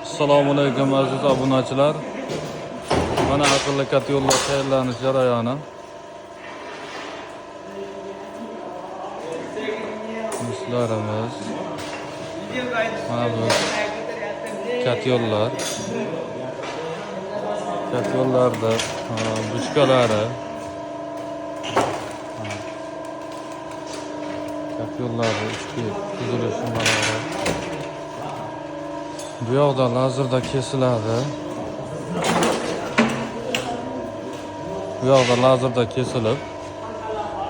Assalomu alaykum aziz obunachilar. Mana aqlli katta tayyorlanish jarayoni. Mislarimiz. Mana bu katyollar. Katyollarda buchkalari. Katyollarni ichki tuzilishi nimalari. Bu yoqda lazerda kesiladi. Bu yoqda lazerda kesilib,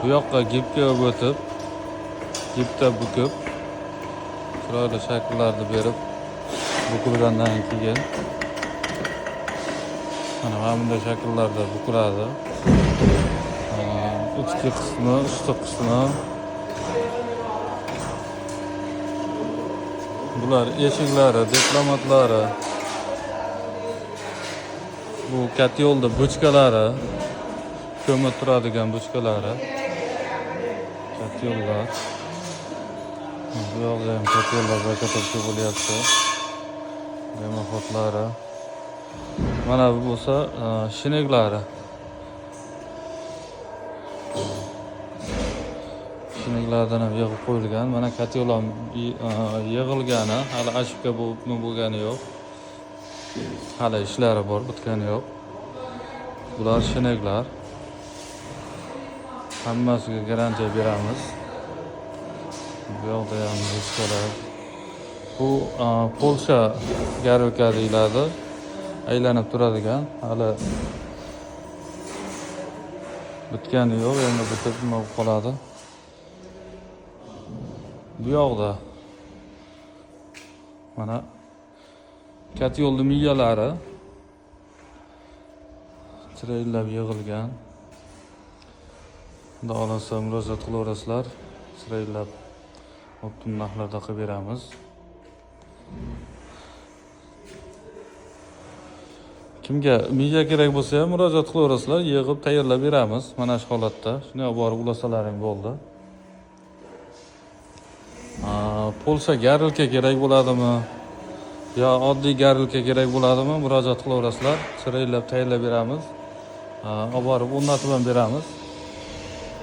bu yoqqa gipga o'tib, gipda bukib, chiroyli shakllarni berib bukilgandan keyin mana bunday shakllarda bukiladi. Ichki qismi, usti qismi. Bular eshiklari, diplomatlari. Bu katta buchkalari, ko'mir turadigan buchkalari. Katta yo'llar. Bu yoqda ham katta yo'llar zagotovka bo'lyapti. Demoxodlari. Mana bu bo'lsa shineklari. Shineklardan ham yig'ib qo'yilgan. Mana katta ham yig'ilgani, hali ashibka bo'lgani yo'q. Hali ishlari bor, bitgani yo'q. Bular shineklar. Hammasiga garantiya beramiz. Bu yoqda ham buchkalar. Bu Polsha garovka deyiladi. Aylanib turadigan. Hali bitgani yo'q, endi bitib nima bo'lib qoladi. Bu yoqda mana katta yo'lni miyalari chiroylab yig'ilgan. Xudo xohlasa murojaat qilaverasizlar. Chiroylab optim narxlarda qilib beramiz. Kimga miya kerak bo'lsa ham murojaat qilaverasizlar, yig'ib tayyorlab beramiz mana shu holatda. Shuni olib borib ulasalaring bo'ldi. Polsha garilka kerak bo'ladimi? Yo oddiy garilka kerak bo'ladimi? Murojaat qilaverasizlar. Chiroylab tayyorlab beramiz. Olib borib o'rnatib ham beramiz.